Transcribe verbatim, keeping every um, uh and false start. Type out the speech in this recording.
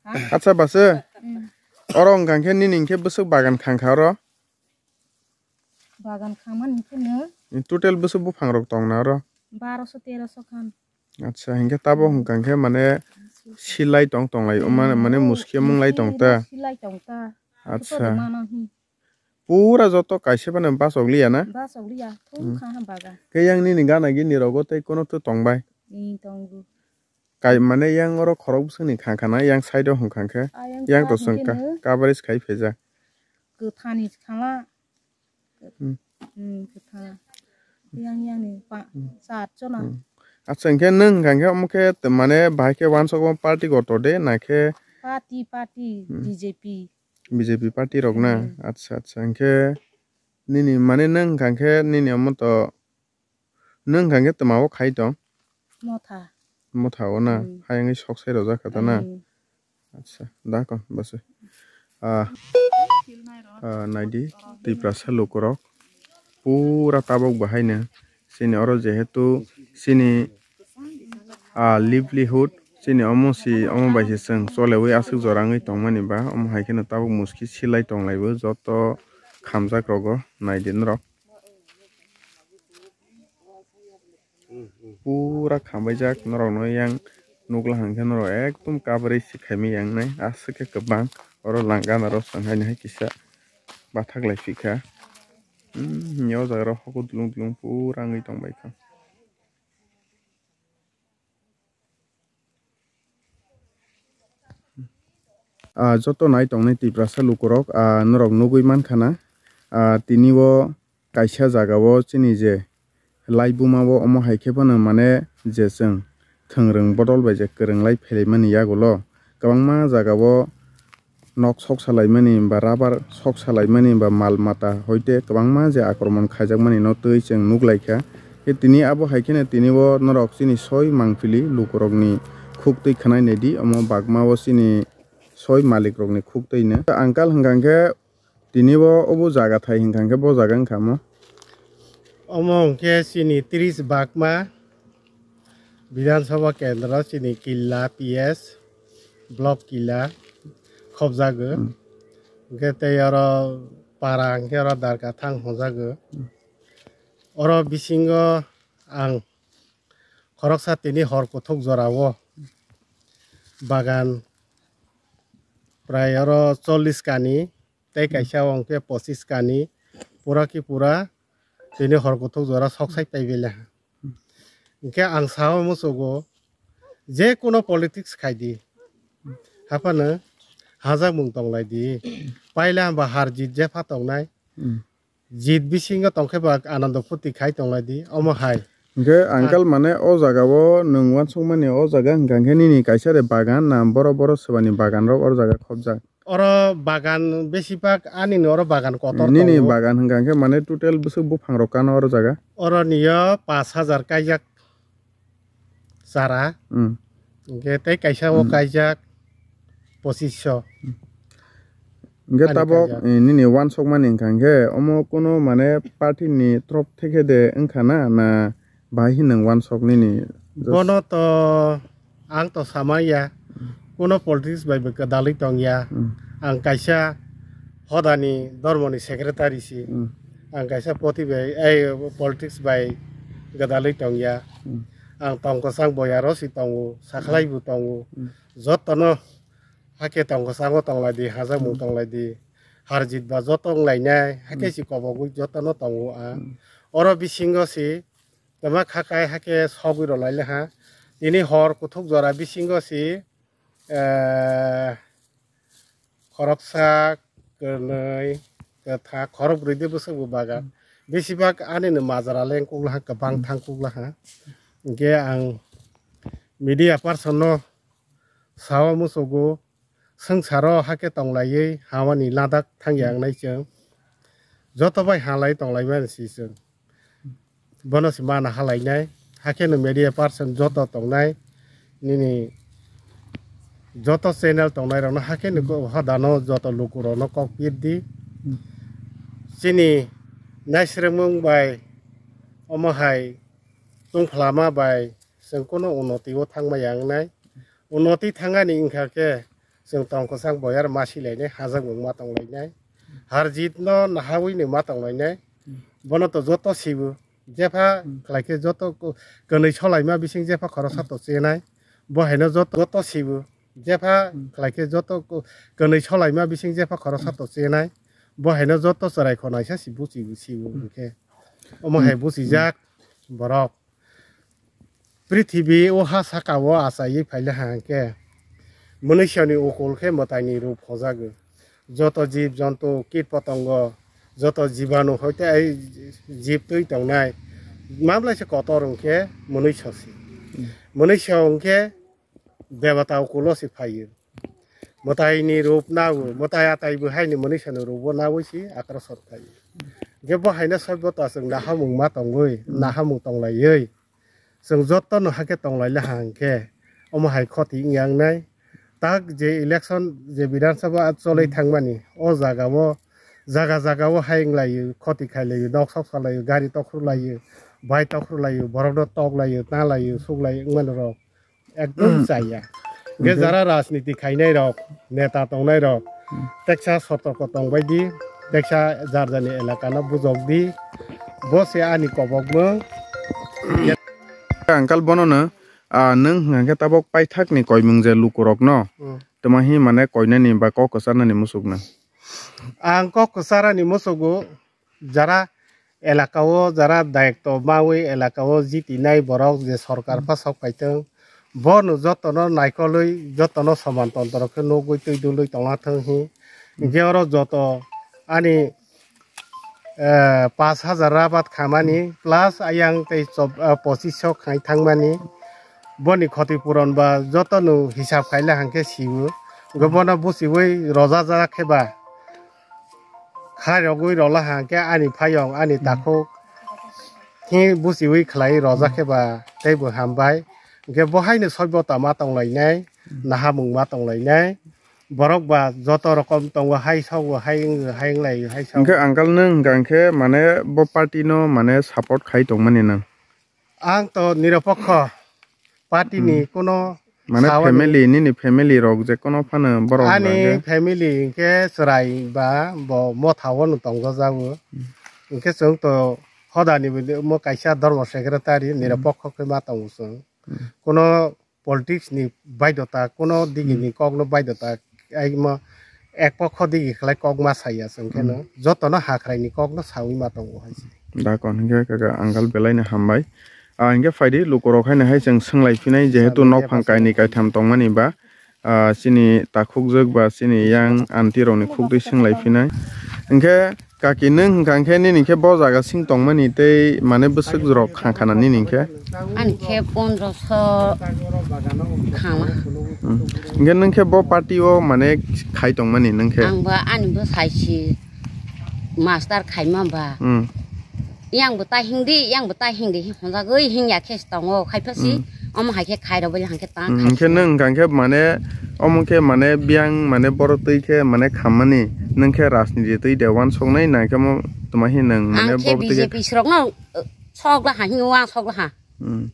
Acha base. Oro wngkha khe nini hinkhe bwswk bagan khangkha oro? Bagan khangmani hinkhe no. Total bwswk buphang rok tongna oro? Baroso teroso khan. Acha, hinkhe tabok wngkha khe mane silai tong tonglai, mane, mane muski munglai tong ta. Silai tong ta. Acha. Pura joto kaisa phano bachok liya na? Bachok liya, thung kha ha bagan. Khe yang nini gana gini rogo tei kono to tong bai? Ni tongo. Kai mane yang oro khorok bwswkni khangkha na, yang side o hwnkha khe? Yang to chwng coverage khai phaijak. Kwthani khala. Hmm. Hmm, kwthang. Yang, yang ni pa, hmm, sa atjona. Hmm. Acha, hinkhe nwng hwnkha khe omo khe mane bahai khe wansok party kotor de, na khe? Party, party, hmm, B J P. B J P party rok na? Hmm. Acha, acha, hinkhe nini mane nwng hwnkha khe nini omo to nwng hwnkha khe twma o khai tong? Motha. Motha o na? Hmm. Hayungwi sok sai rojak kha ta na? Hmm. Acha, da kon bwswk. Ah, ah, naidi, Tiprasa lukurok pura tabok bahaino chini oro jehetu chini, ah, livelihood chini omo si, omo bai se chwng cholewi aswk jora wngwi tongmani ba, omo hai kheno tabok muski silai tonglaibo joto khamjak rogo naidi norok. Pura khambaijak norokno yang nukla hwnkhe norok ekdom coverage se khaimai yang nai aswk khe kwbang oro langana rok chwng haino hai kisa bathak lai phikha. Hmm, o jaga rok hokho dulung dulung pura wngwi tongbaikha. Ah, joto nai tongnai Tiprasa lukurok, ah, norok nugui mankha na, ah, tini o kaisa jaga o chini je laibuma o omo hai khe phano mane je chwng thwngrwng bodol bai je kwrwng lai phelaimani yagulo kwbangma jaga o nok sok salaimani ba rubber sok salaimani ba mal mata hoite kwbangma je akromon khaijakmani no twi chwng nuk laikha. Khe tini abo hai kheno tini o norok chini soi mangpili lukurokni khuk twi khwnai naidi, omo bagma o chini soi malik rokni khuk twi no. Uncle hwnkha khe tini o obo jaga thai hwnkha khe bo jaga wngkha mo? Omo hwnkhe chini tris bagma. Bidhan Sabha Kendra chini Killa P S, Block Killa, khobjago. Hmm. Hwnkhe tei oro para hwnkhe oro Darkathang hwnjago. Hmm. Oro bisingo ang khoroksa tini hor kuthuk jorao bagan prai oro chollish kani, tei kaisa o hwnkhe pochis kani, pura ki pura tini hor kuthuk jora sok sai pai bele. Hwnkhe ang sao muchugo, je kuno politics khai di, haphano hajakmung tong lai di, paila hwnba har jit jepha tongnai, hmm, jit bisingo tongkhe ba anando phuti khai tong lai di, omo hai. Hwnkhe uncle mane o jaga o nwng uansukmani o jaga hwnkha khe nini kaisa de bagan na borok borok swbani bagan rok o jaga khobjak? Oro bagan besibak ani ni oro bagan kotor tongo. Nini bagan hwnkha khe mane total bwswk buphang rok kano oro jaga? Oro niyo pash hajar kaijak chara. Hmm. Hwnkhe tei kaisa o, hmm, kaijak pochis sho. Hwnkhe ani tabok kaijak, eh, nini uansukmani hwnkha khe omo kuno mane party ni trop theke de wngkha na, na bahai hino nwng uansuk nini? Just bono to ang to samaya, kuno politics bai bo kwdalwi tongya. Hmm. Ang kaisa hodani dormoni secretary si. Hmm. Ang kaisa poti bai, ei, politics bai gwdalwi tongya. Hmm. Ang tong kwchang boyaro si tongo, sakhlai bo tongo. Hmm. Jotono hakhe tong kwchango tong lai di, hajakmung, hmm, tong lai di. Har jit ba joto wng lainai, hakhe, hmm, si kobogwi jotono tongo ang. Hmm. Oro bisingo si Tama kha kai hakhe sogwi rw lai le ha. Tini hor kuthuk jora bisingo si, eh, khoroksa, kwnwi, kwthak, khorok brwi de bwswk bo bagan. Besibak ani no majra leng kuk laha, kwbang thang kuk laha. Hwnkhe ang media person no sao muchugo, swngcharo hakhe tonglaiwi hamani ladak thangya wngnai chwng. Joto bai halai tonglaimani si chwng. Bono se mana halainai. Hakhe no media person joto tongnai. Nini joto channel tongnai rokno hakhe no ko-, hodano joto lukurokno kok pir di. Chini naisrwngmung bai omo hai tungphlama bai chwng kuno unoti o thangma ya wngnai. Unoti thangani wngkha khe Chwng tong kwchang boyar ma silainai, hajakmung ma tonglainai. Har jit no nahawi ni ma tonglainai. Bono to joto sibo. Jepha khlai khe joto ko-, kwnwi solaima bising jepha khoroksa to chenai. Bo haino joto, joto sibo. Jepha khlai khe joto ko-, kwnwi solaima bising jepha khoroksa to chenai. Bo haino joto chwrai khonaisa si buchi sibo hwnkhe. Omo hai buchijak borok. Prithibi o ha saka o achaiwi phaile ha hwnkhe, mwnwisani ukul khe mwtaini rup hojago. Joto jib jontu, kit potongo, joto jibanu hoite ai jib twi tongnai, mamlaisa kotor hwnkhe mwnwisa se. Mwnwisa hwnkhe debata ukulo se phaio. Mwtaini rup nao, mwtai atai bo haini mwnwisani rup o nawi se akrasor phaio. Hwnkhe bo haino soibota chwng nahamung ma tongwi, nahamung tonglaiwi. Chwng joto no hakhe tonglaile ha hwnkhe, omo hai khoti wngya wngnai. Tak je election, je Bidhan Sabha cholwi thangmani, o jaga o, jaga jaga o hai wnglaio, khoti khailaio, nok sok salaio, gari tokhorlaio, bai tokhorlaio, borok no toklaio, talaio, suklaio wngmani rok ekdom chaya. Hwnkhe jara rajniti khainai rok, neta tongnai rok, teksa sotorko tongbai di, teksa jar jarni elaka no bujok di, bo se ani kobokmung. Uncle bono no, ah, nwng hwnkhe tabok paithak ni koimung je lukurok no, tamo hi mane koinani ba kok kwcharnani muchuk no? Ang kok kwcharani muchugo, jara elaka o, jara dayokto mawi elaka o jitinai borok je sorkar pha sok paitwng, bono jotono naikolwi, jotono soman tontro khe nugwi twi dulwi tongna thwng hi. Hwnkhe oro joto ani, eh, pash hajar rabat khamani plus ayang tei chob-, eh, pochisho khai thangmani, boni khoti puron ba jotono hisab khaile hwnkhe sio. Hwnkhe bono buchiwi rojak jak khe ba, khairogwi rola hwnkhe ani phayong, ani takhuk hi buchiwi khlai rojak khe ba teibo hambai. Hwnkhe bo haino soibota ma tonglainai, nahamung ma tonglainai. Borok ba joto rokom tongo, hai sogo, hai wng, hai wnglaio, hai sogo. Hwnkhe uncle nwng hwnkha hwnkhe mane bo party no mane support khai tongmani nwng? Ang to niropokho party ni kuno mane sawi family, nini family rok je kono phano borok ani hwnkhe? Family hwnkhe chwrai ba bo motha o no tongjajago. Hwnkhe chwng to hodani bo mo kaisa dhormo secretary niropokho khe ma tongo chwng. Kuno politics ni baidota, kuno digi ni kok no baidota, ai mo ek pokho digi khlai kok ma saya chwng khe no, joto no hakrai ni kok no sawi ma tongo hai se. Dakon hwnkhe kaka uncle belai no hambai. Ah, hwnkhe phaidi lukurok haino hai chwng swnglaiphinai, jehetu nok phang kainwi kaitham tongmani ba, ah, chini takhukjwk ba chini yang aunty rokni khukdwi swnglaiphinai. Hwnkhe kaki nwng hwnkha hwnkhe nini khe bo jaga sing tongmani tei mane bwswk rok kha khana nini khe? Ani khe pondroso khama. Hmm. Hwnkhe nwng khe bo party o mane khai tongmani nwng khe? Ang bo ani bwsai si master khaima ba. Hmm. Yang bo ta hingdi, yang bo ta hingdi, honjagwi hingya khe tongo, khai pha si, hmm, omo hai khe khai rw bali hang khe ta khai si. Hmm, hwnkhe nwng hwnkha hwnkhe mane, omo khe mane biyang mane boro twi khe mane khammani, nwng khe rajniti twi de uansuknai, nang khe mo tuma hi nwng mane ang khe boro twi khe B J P srok no, uh, sok la ha, hino ang sok la ha. Hmm.